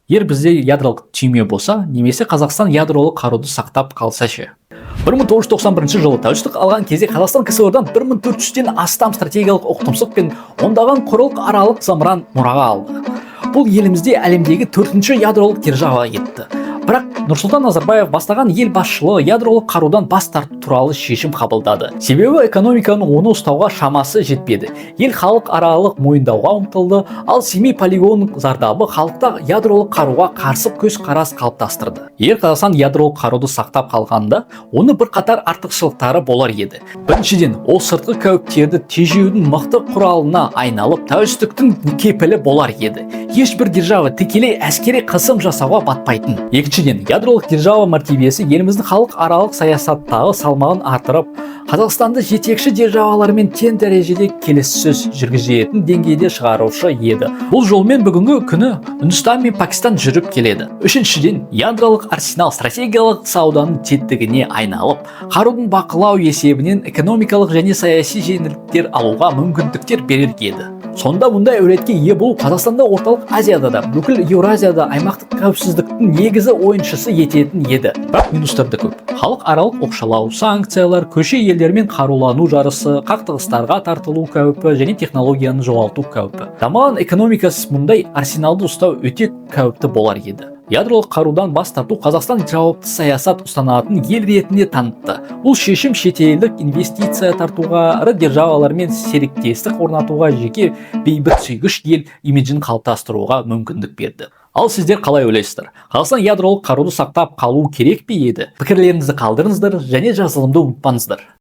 Егер бізде ядролық түйме болса немесе Қазақстан ядролық қаруды сақтап қалса ше? 1991 жылы тәуелсіздік алған кезде Қазақстан КСР-дан 1400-тен астам стратегиялық оқтұмсық пен ондаған құрлық аралық зымыран мұраға алды. Бұл елімізде әлемдегі төртінші ядролық держава етті. Бірақ Нұрсұлтан Назарбаев бастаған ел басшылығы ядролық қарудан бас тарту туралы шешім қабылдады. Себебі экономиканың оны ұстауға шамасы жетпеді. Ел халықаралық мойындауға ұмтылды, ал Семей полигонының зардабы халықта ядролық қаруға қарсы көзқарас қалыптастырды. Егер Қазақстан ядролық қаруды сақтап қалғанда, оны бірқатар артықшылықтары болар еді. Біріншіден, ол сыртқы қауіптерді тежеудің мықты құралына айналып, тәуелсіздіктің кепілі болар еді. Ешбір держава тікелей әскери қысым жасауға батпайтын. Екіншіден, ядролық держава мәртебесі еліміздің халықаралық саясаттағы салмағын арттырып, Қазақстанды жетекші державалармен тең дәрежеде келіссөз жүргізетін деңгейде шығарушы еді. Бұл жолмен бүгінгі күні Үндістан мен Пакистан жүріп келеді. Үшіншіден, ядролық арсенал стратегиялық сауданың тетігіне айналып, қарудың бақылау есебінен экономикалық және саяси жеңілдіктер алуға мүмкіндіктер берер еді. Сонда мұндай әлеуетке ие болу Қазақстанда Орталық Азияда да, бүкіл Еуразияда аймақтық қауіпсіздіктің негізі ойыншысы ететін еді. Бірақ минустар да көп. Халықаралық оқшалау, санкциялар, көрші елдермен қарулану жарысы, қақтығыстарға тартылу қаупі және технологияны жоғалту қаупі. Дамыған экономикасыз мұндай арсеналды ұстау өте қауіпті болар еді. Ядролық қарудан бас тарту Қазақстан жауапты саясат ұстанатын ел ретінде танытты. Бұл шешім шетелдік инвестиция тартуға, ірі державалармен серіктестік орнатуға, жеке бейбіт сүйгіш ел имиджін қалыптастыруға мүмкіндік берді. Ал сіздер қалай ойлайсыздар? Қазақстан ядролық қаруды сақтап қалу керек пе еді? Пікірлеріңізді қалдырыңыздар және жазылымды ұмытпаңыздар.